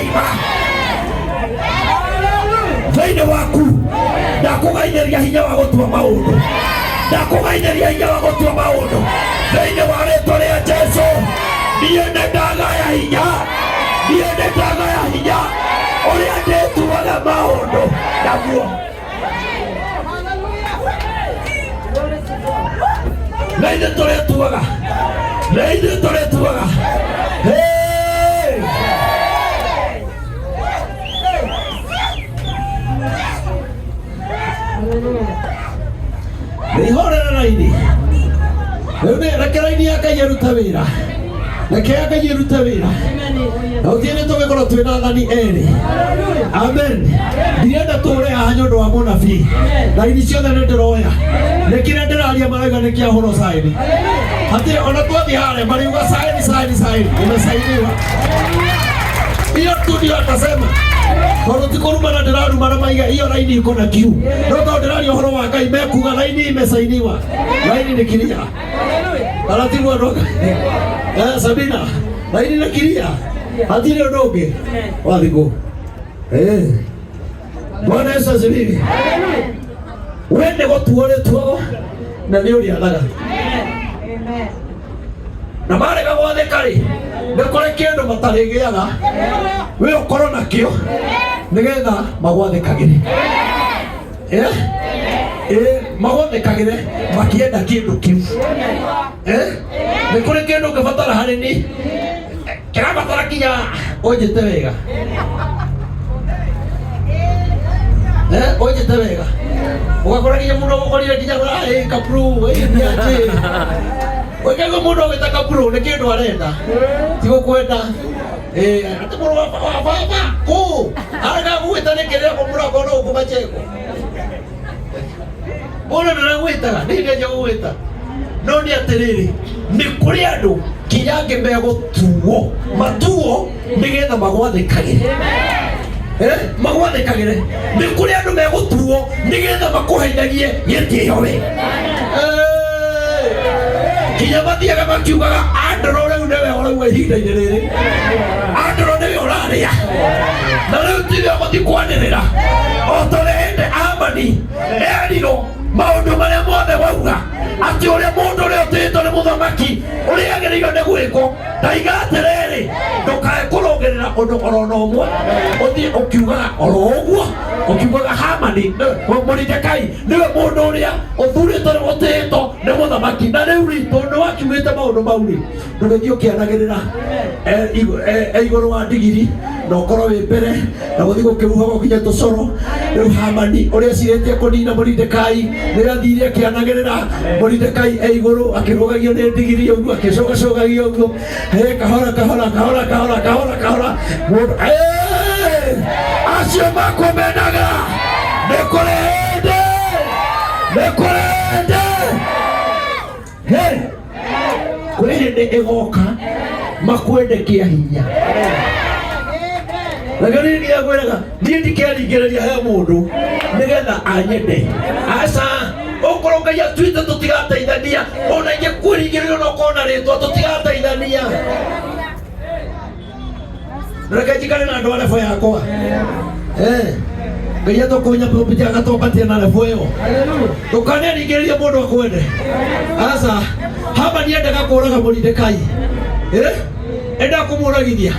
Ndĩreima thĩinĩ waku. Ndakũgaithĩria hinya wa gũtua maũndũ, ndakũgaithĩria hinya wa gũtua maũndũ thĩinĩ wa rĩtwa rĩa Jesu. Niĩ nĩ ndagaya hinya, niĩ nĩ ndagaya hinya ũrĩa ndĩtuaga maũndũ naguo. Na ithuĩ tũrĩtuaga, na ithuĩ tũrĩtuaga. Hey! Ihorera raini rĩu nĩ reke raini ya Ngai ĩrute wĩra, reke ya Ngai ĩrute wĩra. Na ũthiĩ nĩ tũgĩkorwo twĩ na athani erĩ. Amen. Ndirenda tũre haha nĩ ũndũ wa mũnabii. Raini ciothe nĩ ndĩroya, nĩ kĩrĩa ndĩraria marauga nĩ kĩahũrwo saini. Hatirĩ ona twathiĩ harĩa mariuga saini, saini, saini, imesainiwa. Hiyo tu ndio atasema, tondũ ti kũrumana ndĩrarumana maiga hiyo raini iko na kiu, no tondũ ndĩraria ũhoro wa Ngai mekuga raini imesainiwa, raini nĩ kiria. Taratibu andũ. Eh, Sabina, raini nĩ kiria, hatirĩ ũndũ ũngĩ wathikũ. Eh. Bwana Yesu asifiwe. We nĩ gũtuo rĩtuagwo na nĩ ũrĩathaga. Na marega gwathĩka rĩ, nĩ kũrĩ kĩndũ matarĩgĩaga, we ũkorwo nakĩo nĩgetha magwathĩkagĩre. Eh? Eh, magwathĩkagĩre makĩenda kĩndũ kĩu. Eh? Nĩ kũrĩ kĩndũ ũngĩbatara harĩ ni kĩrabatara kinya ũnjĩte wega. Eh, ũnjĩte wega ũgakora nginya mũndũ agũkorire nginya ĩ kapuru ĩ nĩatĩ ũkaigua mũndũ agwĩta kapuru nĩ kĩndũ arenda ti gũkwenda. Eh, atĩ mũrũ wa baba kũ arega gũgwĩta nĩ kĩrĩa kũmũra kono ũkũmacheko mũndũ ndĩragwĩtaga nĩ ndeja gũgwĩta. No nĩ atĩrĩrĩ, nĩ kũrĩ andũ kinya angĩ megũtuo matuo nĩgetha magwathĩkagĩre. Eh, magwathĩkagĩre. Nĩ kũrĩ andũ megũtuo nĩgetha makũheithagie gĩtĩo we. Eh, kinya mathiaga makiugaga andũrũ rĩu nĩwe ũrauga ihinda-inĩ rĩrĩ andũrũ nĩwe ũrarĩa na rĩu tiwe ũgũthiĩ kwanĩrĩra o ta ũrĩa hĩndĩ Amani erirwo maũndũ marĩa mothe wauga atĩ ũrĩa mũndũ ũrĩa ũtĩĩtwo nĩ mũthamaki ũrĩa agĩrĩirwo nĩ gwĩkwo. Ndaiga atĩrĩrĩ, ndũkae kũrũngĩrĩra ũndũ oro na ũmwe, ũthiĩ ũkiugaga oro ũguo ũkiugaga Hamani Moridekai nĩwe mũndũ ũrĩa ũthurĩtwo nĩ ũtĩĩtwo nĩ mũthamaki. Na rĩu rĩ, tondũ wakiugĩte maũndũ mau rĩ, ndũgĩthiĩ ũkĩanagĩrĩra e igũrũ wa ndigiri na ũkorwo wĩ mbere na gũthiĩ gũkĩhuhagwo nginya tũcoro. Rĩu Hamani ũrĩa ecirĩtie kũnina Moridekai nĩ athire akĩanagĩrĩra Moridekai e igũrũ akĩrũgagio nĩ ndigiri ũguo, akĩcũgacũgagio ũguo. Hey, kahora kahora kahora kahora kahora kahora mũndũ. Hey! Acio makũmenaga nĩ kũrĩ hĩndĩ, nĩ kũrĩ hĩndĩ. Hey! Kwĩ hĩndĩ ĩgoka makwende kĩa hinya. Reke niĩ ndiakwĩraga, niĩ ndikeringĩrĩria he mũndũ nĩgetha anyende. Aca, okorwo Ngai atuĩte tũtigateithania, ona ingĩkwĩringĩrĩria ona ũkorwo na rĩtwa, tũtigateithania. Reke njikare na andũ a lebo yakwa. Eh, Ngai atũkũnya pulpit agatwambatia na lebo ĩyo. Ndũkaneringĩrĩrie mũndũ akwende. Aca, Hamani endaga kũraga Moridekai. Eh? Endaga kũmũragithia.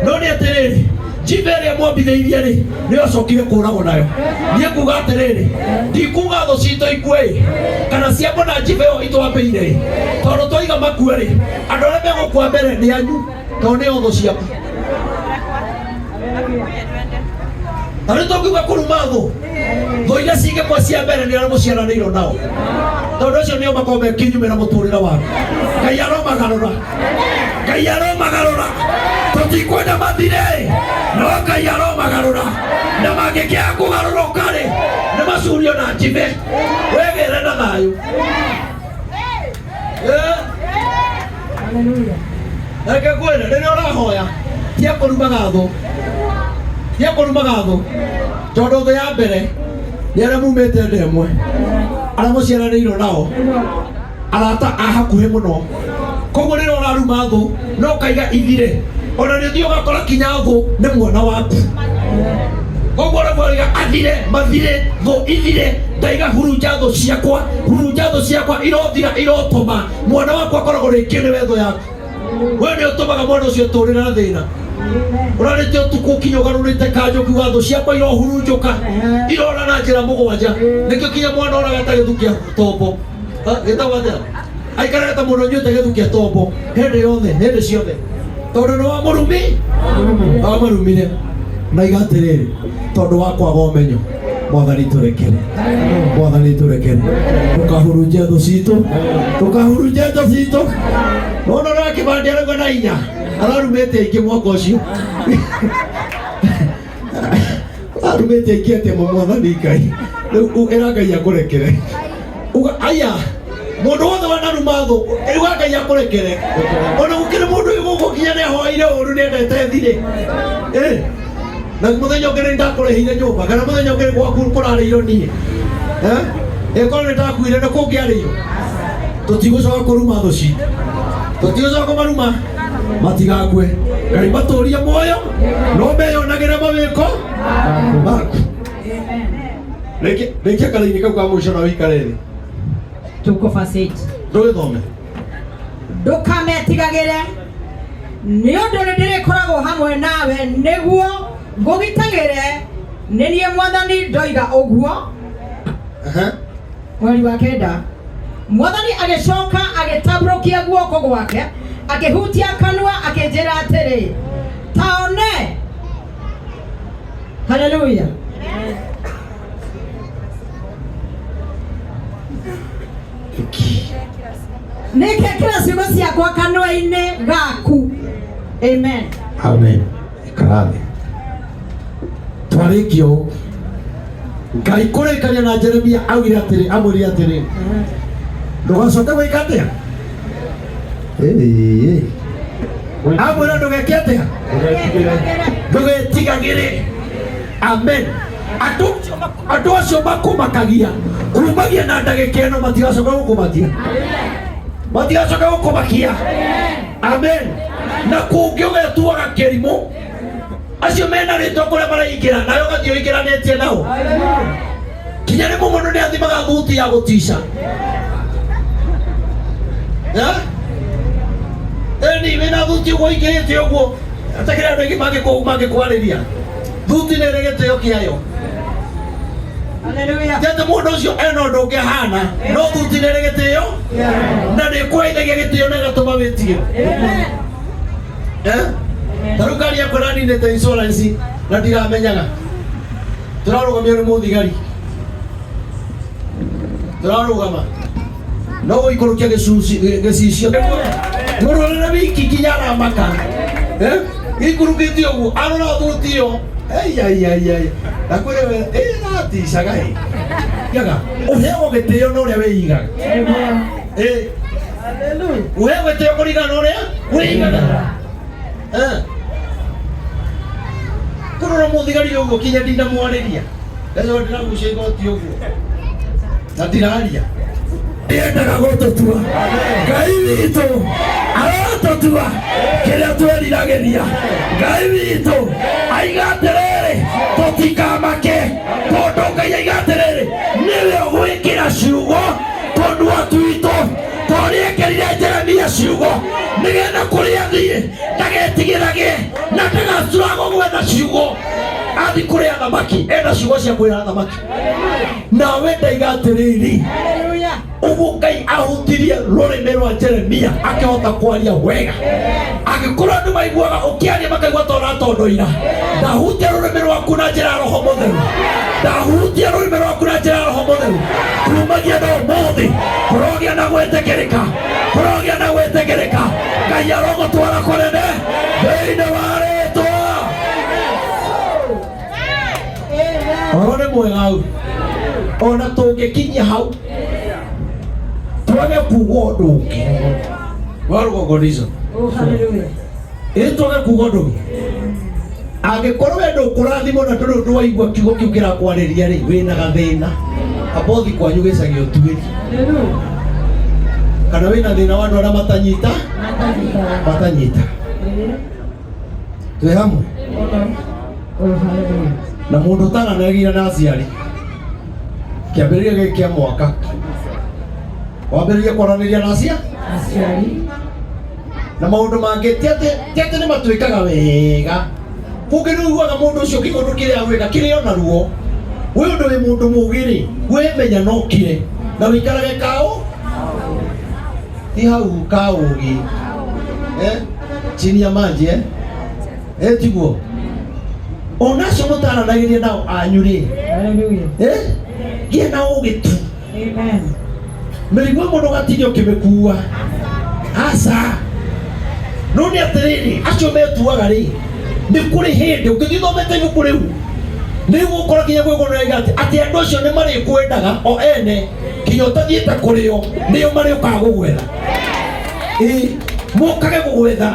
No nĩ atĩrĩrĩ, njibe ĩrĩa mwambithĩirie rĩ, nĩyo acokire kũragwo nayo. Niĩ nguga atĩrĩrĩ, ndikuga thũ citũ ikue ĩ, kana ciambo na njibe ĩyo itwambĩire ĩ, tondũ twaiga makue rĩ, andũ arĩa megũkua mbere nĩ anyu, tondũ nĩo thũ ciaku. Na rĩu tũngiuga kũruma thũ, thũ iria cingĩkua cia mbere nĩ arĩa mũciaranĩirwo nao, tondũ acio nĩo makoragwo me kinyume na mũtũrĩre waku. Ngai aromagarũra, Ngai aromagarũra. Tũtikwenda mathire, no Ngai aromagarũra. Na mangĩkĩaga kũgarũrũka rĩ, nĩ macurio na njibe wegere na thayũ. Eh? Reke ngwĩre, rĩrĩa ũrahoya tia kũrumaga thũ, tia kũrumaga thũ, tondũ thũ ya mbere nĩ arĩa mumĩte nda ĩmwe, arĩa mũciaranĩirwo nao, arata a hakuhĩ mũno. Koguo rĩrĩa ũraruma thũ no ũkaiga ithire. Ona nĩ ũthiĩ ũgakora kinya thũ nĩ mwana waku. Koguo ũraigua athire, mathire, thũ ithire, ndaiga hurunja thũ ciakwa, hurunja thũ ciakwa irothira, irotũma mwana waku akoragwo rĩngĩ nĩwe thũ yaku. We nĩ ũtũmaga mwana ũcio tũrĩre na thĩna. Ũrarĩte ũtukũ kinya ũgarũrĩte kanjũ kiuga thũ ciakwa irohurunjũka, irora na njĩra mũgwanja. Nĩkĩo kinya mwana oraga ta gĩthu kĩa tombo. Gĩtagwo atĩa? Aikaraga ta mũndũ ũnyuĩte gĩthu kĩa tombo hĩndĩ yothe, hĩndĩ ciothe, tondũ nĩ wa mũrumi, wamarumire. Na iga atĩrĩrĩ, tondũ wa kwaga ũmenyo, Mwathani tũrekere, Mwathani tũrekere, ndũkahurunje thũ citũ, ndũkahurunje thũ citũ. Nona ũrĩa kĩbandĩ arauga na hinya, ararumĩte aingĩ mwaka ũcio, arumĩte aingĩ atĩa? Mwathani Ngai, rĩu ĩra Ngai akũrekere. Uga aya mũndũ wothe wanaruma thũ, uga Ngai akũrekere. Ona gũkĩrĩ mũndũ ũyũ gũkũ nginya nĩ ahoeire ũru, nĩ endete thirĩ. Eh, na mũthenya ũngĩ nĩ ndakũrĩhĩire nyũmba, kana mũthenya ũngĩ gwaku kũrarĩirwo niĩ. Eh, ĩkorwo nĩ ndakuire nĩ kũngĩarĩirwo. Tũtigũcoka kũruma thũ citũ, tũtigũcoka kũmaruma, matigakue. Ngai matũrie muoyo, no meyonagĩre mawĩko maku. Rĩkia karaini kau ka mũico na ũikare thĩ. Tuko verse 8. Ndũgĩthome. Ndũkametigagĩre, nĩ ũndũ nĩ ndĩrĩkoragwo hamwe nawe nĩguo ngũgitagĩre, nĩ niĩ Mwathani ndoiga ũguo. Mweri wa 9, Mwathani agĩcoka agĩtambũrũkia guoko gwake, akĩhutia kanua, akĩnjĩra atĩrĩ, taone. Haleluya. Nĩngekĩra ciugo ciakwa kanua-inĩ gaku. Amen. Amen. Ikara thĩ. Twarĩkia ũũ, Ngai kũrĩkania na Jeremia augire atĩrĩ, amwĩrire atĩrĩ, ndũgacoke gwĩka atĩa? Ĩĩ. Amwĩra ndũgeke atĩa? Ndũgetigagĩre. Amen. Andũ acio makũmakagia kumagia na ndagĩka ĩno matigacoka gũkũmakia, matigacoka gũkũmakia. Amen. Na kũngĩ ũgetuaga kĩrimũ, acio mena rĩtwa kũrĩa maraingĩra, nawe ũgathiĩ ũingĩranĩtie nao. Kinya rĩmwe mũndũ nĩ athimaga thuti ya gũtica. Eh? Ĩni wĩna thuti ũguo ũingĩrĩte ũguo, atakĩrĩ andũ aingĩ mangĩkwarĩria. Thuti nĩ ĩrĩ gĩtĩo kĩayo. Haleluya. Ti atĩ mũndũ ũcio ena ũndũ ũngĩ ahana, no thuti nĩ ĩrĩ gĩtĩo na nĩ ĩkũheithagia gĩtĩo na ĩgatũma wĩtigĩre. Eh? Ta rĩu ngari yakwa ĩraninĩte insurance na ndiramenyaga, tũrarũgamio nĩ mũthigari, tũrarũgama no gũikũrũkia gĩcicio mũrorere wiki nginya aramaka. Eh? Gĩikũrũkĩte ũguo arora thuti ĩyo, aiaiaiai, na kwĩrĩ we ĩraticaga ĩ yaga. Ũheagwo gĩtĩo na ũrĩa wĩigaga. Ĩ, ũheagwo gĩtĩo kũringana na ũrĩa wĩigaga. Eh. Kũrora mũthigari ũguo kinya ndinamwarĩria, ndacoka ndĩragucia igoti ũguo na ndiraria. Endaga gũtũtua, Ngai witũ arotũtua kĩrĩa twĩriragĩria. Ngai witũ aiga atĩrĩrĩ, tũtikamake, tondũ Ngai aiga atĩrĩrĩ, nĩwe ũgwĩkĩra ciugo tũnua twitũ, ta ũrĩa ekĩrire Jeremia ciugo nĩgetha kũrĩa athiĩ ndagetigĩrage na ndagacuragwo gwetha ciugo. Athi kũrĩ athamaki ena ciugo cia kwĩra athamaki. Nawe ndaiga atĩrĩrĩ, Haleluya. Ũguo Ngai ahutirie rũrĩmĩ rwa Jeremia akĩhota kwaria wega, angĩkorwo andũ maiguaga ũkĩaria makaigua ta ũratondoira. Ndahutia rũrĩmĩ rwaku na njĩra ya Roho Mũtheru, ndahutia rũrĩmĩ rwaku na njĩra ya Roho Mũtheru. Kumagia na ũmũthĩ kũrogĩa na gwĩtĩkĩrĩka, kũrogĩa na gwĩtĩkĩrĩka. Ngai arogũtwara kũnene thĩinĩ wa rĩtwa. Ũhoro nĩ mwega hau, ona tũngĩkinyia hau twage kuga ũndũ ũngĩ wa rũgongo ndizo. Oh, haleluya. Ĩ, twage kuga ũndũ ũngĩ, angĩkorwo we ndũkũrathimwo na ndũrĩ ũndũ waigua kiugo kĩu kĩrakwarĩria rĩ, wĩna gathĩna abothi kwanyu gĩcagi ũtuĩri. Haleluya. Kana wĩna thĩna wa andũ arĩa matanyita matanyita. Twĩ hamwe na mũndũ ũtaranagĩria na aciari kĩambĩrĩria gĩkĩ kĩa mwaka wambĩrĩria kwaranĩria na aciari Aciari. Na maũndũ mangĩ ti atĩ ti atĩ nĩ matuĩkaga wega kũngĩ nĩ ũiguaga mũndũ ũcio kĩũndũ kĩrĩa agwĩka kĩrĩ ona ruo. Wĩ ũndũ wĩ mũndũ mũgĩ rĩ, wĩmenya no kire na wĩikarage kaũ ti hau kaũgĩ, eh? Chini ya maji, eh? Eh, tiguo ona acio mũtaranagĩria nao anyu rĩ. Hallelujah. Eh? Gĩa na ũgĩ tu. Amen. Mĩrigo ĩmwe ndũgatinda ũkĩmĩkua, aca. No nĩ atĩrĩrĩ, acio metuaga rĩ, nĩ kũrĩ hĩndĩ ũngĩthiĩ ũthomete ibuku rĩu nĩ ũgũkora kinya gwĩkũrega atĩ atĩ andũ acio nĩ marĩkwendaga o ene kinya ũtathiĩte kũrĩo nĩo marĩũkaga gũgwetha. Ĩ mokage gũgwetha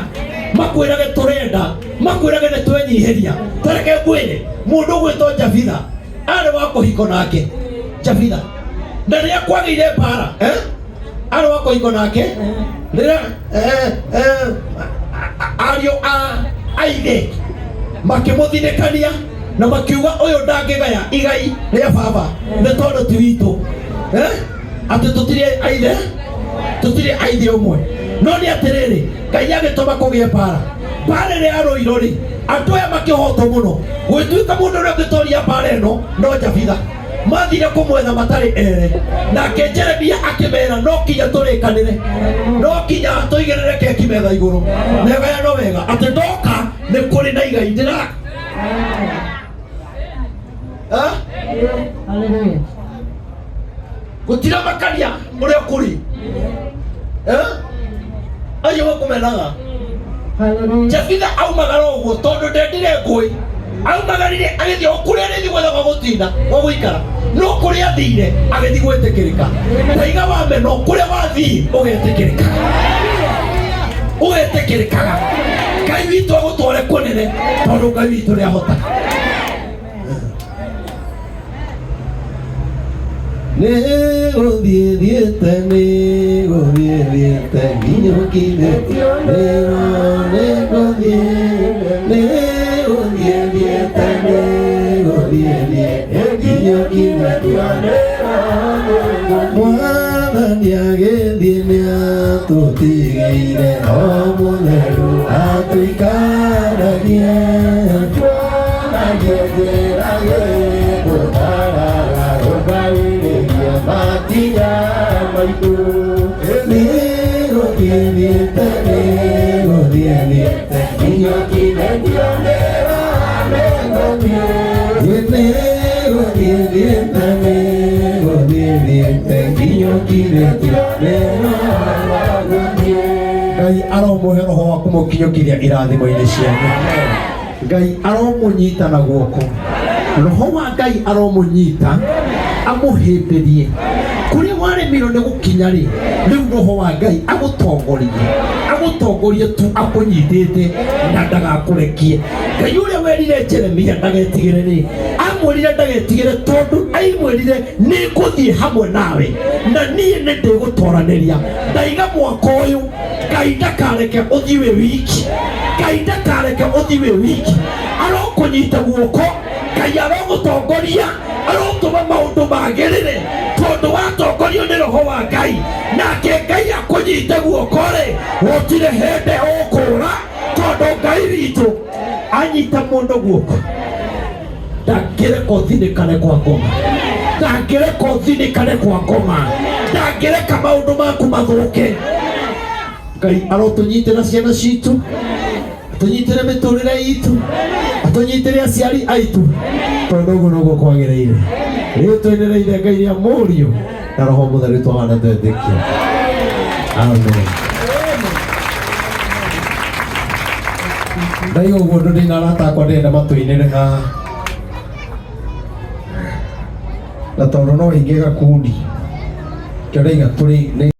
makwĩrage tũrenda, makwĩrage nĩ twenyihĩria. Tareke ngwĩre, mũndũ ũgwĩtwo Jabitha arĩ wa kũhiko nake Jabitha na rĩrĩa kwagĩire mbara, eh? Arĩ wa kũhiko nake rĩrĩa ariũ a aithe makĩmũthinĩkania na makiuga ũyũ ndangĩgaya igai rĩa baba nĩ tondũ ti witũ, eh? Atĩ tũtirĩ aithe, tũtirĩ aithe ũmwe. No nĩ atĩrĩrĩ, Ngai agĩtũma kũgĩe mbara. Mbara ĩrĩa yarũirwo rĩ, andũ aya makĩhotwo mũno, gũgĩtuĩka mũndũ ũrĩa ũngĩtoria mbara ĩno no Jabitha. Mathire kũmwetha matarĩ ere, nake Jeremia akĩmera no kinya tũrĩkanĩre, no kinya tũigĩrĩre keki metha igũrũ na ĩgayano wega, atĩ ndoka nĩ kũrĩ na igai ndĩra. Ah? Hallelujah. Gũtira makania ũrĩa kũrĩ, eh? Acio makũmenaga. Hallelujah. Jabitha aumagara ũguo tondũ ndendire ngũĩ, aumagarire agĩthiĩ o kũrĩa arĩthiĩ gwetha gwa gũtinda gwa gũikara, no kũrĩa athire agĩthiĩ gwĩtĩkĩrĩka. Taiga wa meno kũrĩa wathiĩ ũgetĩkĩrĩka, ũgetĩkĩrĩkaga. Ngai witũ agũtware kũnene tondũ Ngai witũ nĩ ahota. Nĩ gũthiĩ thiĩte, nĩ gũthiĩ thiĩte nginyũkithĩtio nĩro, nĩ gũthiĩ, nĩ gũthiĩ thiĩte, nĩ gũthiĩ thiĩte nginyũkithĩtio nĩro. Mwathani agĩthiĩ nĩ atũtigĩire o mũtheru atũikaragie, tuonagie njĩra gĩtũtaraga rũgarĩrĩrie makinya maitũ. Nĩ gũthiĩ thiĩte, nĩ gũthiĩ thiĩte nginyũkithĩtio nĩro, nĩ gũthiĩ, nĩ gũthiĩ thiĩte, nĩ gũthiĩ thiĩte nginyũkithĩtio nĩro. Ngai aromũhe roho wa kũmũkinyũkithia irathimo-inĩ cianyu. Ngai aromũnyita na guoko, roho wa Ngai aromũnyita amũhĩmbĩrie kũrĩa waremirwo nĩ gũkinya rĩ. Rĩu roho wa Ngai agũtongorie, agũtongorie tu akũnyitĩte na ndagakũrekie. Ngai ũrĩa werire Jeremia ndagetigĩre rĩ, amwĩrire ndagetigĩre tondũ aimwĩrire nĩ ngũthiĩ hamwe nawe na niĩ nĩ ndĩgũtoranĩria. Ndaiga mwaka ũyũ Ngai ndakareke ũthiĩ wĩ wiki, Ngai ndakareke ũthiĩ wĩ wiki. Arokũnyita guoko, Ngai arogũtongoria, arotũma maũndũ magĩrĩre tondũ watongorio nĩ roho wa Ngai. Nake Ngai akũnyite guoko rĩ, gũtirĩ hĩndĩ ũkũra tondũ Ngai witũ anyita mũndũ guoko ndangĩreka ũthinĩkane kwa ngoma, ndangĩreka ũthinĩkane kwa ngoma, ndangĩreka maũndũ maku mathũke. Ngai arotũnyitĩra ciana citũ, atũnyitĩre mĩtũrĩre itũ, atũnyitĩre aciari aitũ tondũ ũguo noguo kwagĩrĩire. Rĩtwa-inĩ rĩa Ithe Ngai, rĩa Mũriũ na Roho Mũtheru twahana twetĩkia, amen. Ndaiga ũguo ũndũ ndĩna arata akwa ndĩrenda matũinĩre haha, na tondũ no aingĩ gakundi kĩo ndaiga tũrĩ nĩ